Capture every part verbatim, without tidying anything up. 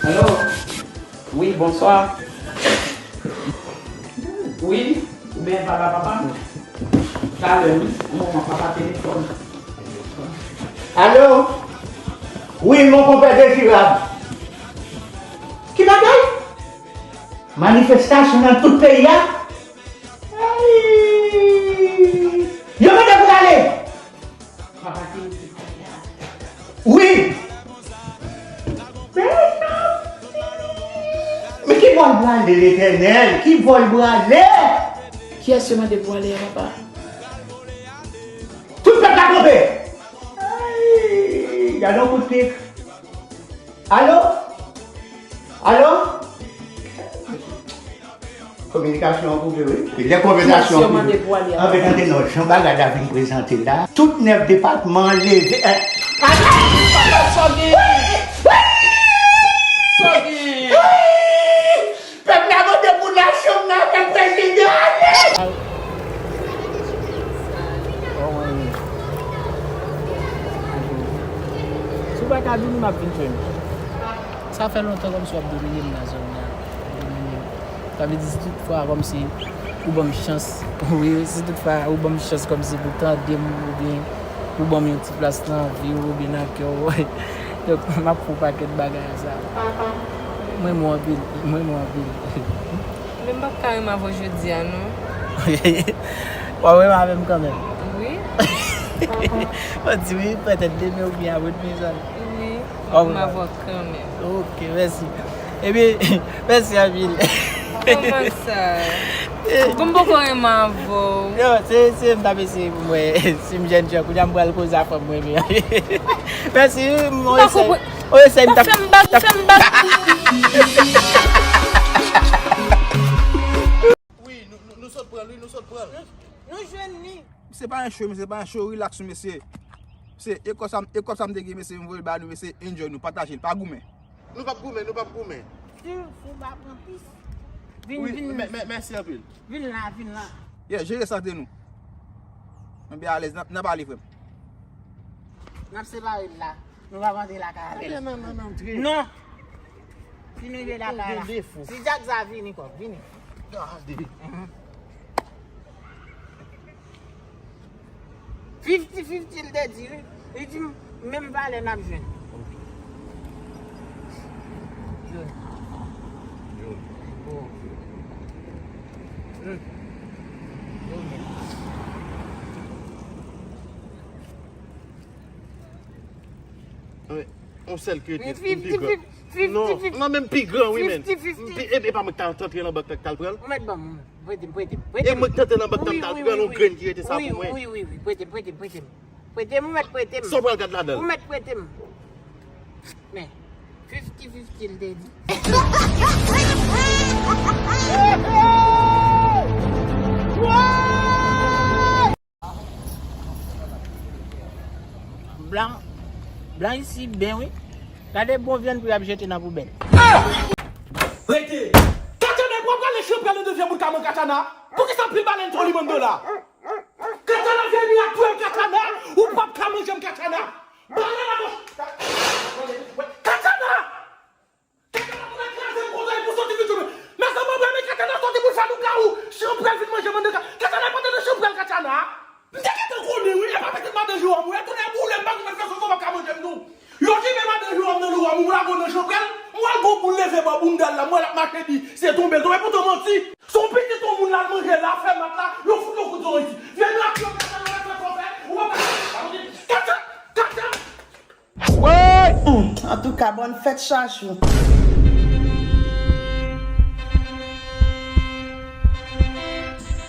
Alo? Wi, bonswa. Wi, oubyen papa, papa? Talè, wi. Yon moman, papa telefòn. Alo? Wi, mon konpè Dezirab. Ki bagay? Manifestasyon nan tout peyi a? Ay! Yo mande pou n ale! Wi! Men ki bò l prale, Letènèl? Ki bò l prale? Kiyès yo mande pou ale a, papa? Tout pèp la kanpe! Ay! Gade yon kout pik. Alo? Alo? Kominikasyon an koupe, wi. Lè konvèsasyon an koupe. Anben, tande non, jan bagay la vin prezante la, tout nèf depatman an leve. Eh, Sògin! Sògin! Pèp la vote pou nasyon nan, pèp prezidan ale! Si w pa ka vini, m ap vin jwenn ou. Sa fè lontan kòmsi w ap domine m nan zòn nan. Domine m. Sa vle di si tout fwa kòmsi ou ban m chans, wi, si tout fwa ou ban m chans kòmsi pou tande m oubyen pou ban m yon ti plas nan vi w oubyen nan kè w. Donk, m ap fè w pakèt bagay a sa. Mwen renmen w anpil, mwen renmen w anpil. Men m p ap ka renmen avè w jodi a, non. W ap renmen avè m kanmenm. Wi. Mwen di wi, petèt demen oubyen apre demen sa. Wi, m ap renmen avè w kanmenm. Ok, mèsi. Ebyen, mèsi anpil. Kòman sa? Bon, m poko renmen avè w. Yo, se, se m t ap eseye pou mwen. Si m jèn jan, kounye a m pral koze a fanm mwen renmen. Mèsi, wi, mwen eseye. Mwen eseye, m t ap. Fè m bak, fè m bak. Wi, nou, nou, nou sot pran l, wi, nou sot pran l. Nou, nou jwenn li. Se pa yon show, mesye, se pa yon show, relax, mesye. Se, e kòb sa, e kòb sa m te gen, mesye, m voye l ba nou, mesye, enjoy nou, pataje l, pa goumen. Nou p ap goumen, nou p ap goumen. Si, si w pa pran pis, vin, wi, vin. Mè, mè, mèsi anpil. Vin la, vin la. Yeah, jere sante nou. Nou byen alèz, n ap, n ap ale, frè m. N ap separe l la. Nou p ap antre lakay avè l. Non, non, non, non, antre. Non. Si nou rive lakay la. Si Jack sa vini kòb, vini. Gade. Mhm. Fifty fifty l te di, wi. Li di m, menm valè n ap jwenn. Ok. Jwenn. Jwenn. Bon. Hmm. Jwenn. Yon sèl ki rete, m pi gran. Non, non, men m pi gran, wi, men. M pi, e, e pa mwen k t al antre nan bank la k t al pran l? Ou mèt ban m, prete m, prete m, prete m. E mwen k t antre nan bank la, m t al pran l, yon grenn ki rete sa pou mwen. Wi, wi, wi, wi, prete m, prete m, prete m. Prete m, ou mèt prete m. Sa w pral gad ladan l? Ou mèt prete m. Men, fifty fifty l te di. Blan, blan isi ben wi. Gade bon vyann pou y ap jete nan poubèl. Rete! Katana, pou w ap rale chanpyèl nan dezyèm bout kaman Katana? Poukisa pil balèn tro li bann dola? Katana vini ak twèl Katana, ou p ap ka manje m Katana. Balèn a bon. Katana! Katana pou nan kraze m konsa, pou soti vit jwe. Mezanmi, mwen men Katana soti pou fè lougawou. Chanpyèl vin manje m anndan ka-, Katana pa tande chanpyèl Katana. M te gentan konnen wi, e pa pitit madan Jewòm wi, e tounen boule m pa goumen fè soso pa ka manje m non. Yo kenbe madan Jewòm nan lou a, m lago nan chanpyèl, m wè l gon boul leve bò bounda l la, m wè l ap mache di se tonbe l tonbe, poutan manti. Se yon pitit yon moun l al manje la, fè mat la, yo fout yon kout zòrèy isi. Vye nèg yo Katana wè sa fè, ou pa ka. Katana, Katana. Woy! Hmm, antouka, bòn fèt Chachou.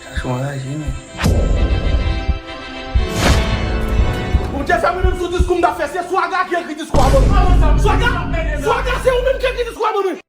Chachou anraje, men. Bondye fè mwen menm sou diskou m t ap fè, se Swaga ki ekri diskou a, bon. Swaga! Swaga, se ou menm ki ekri diskou a, bon, men.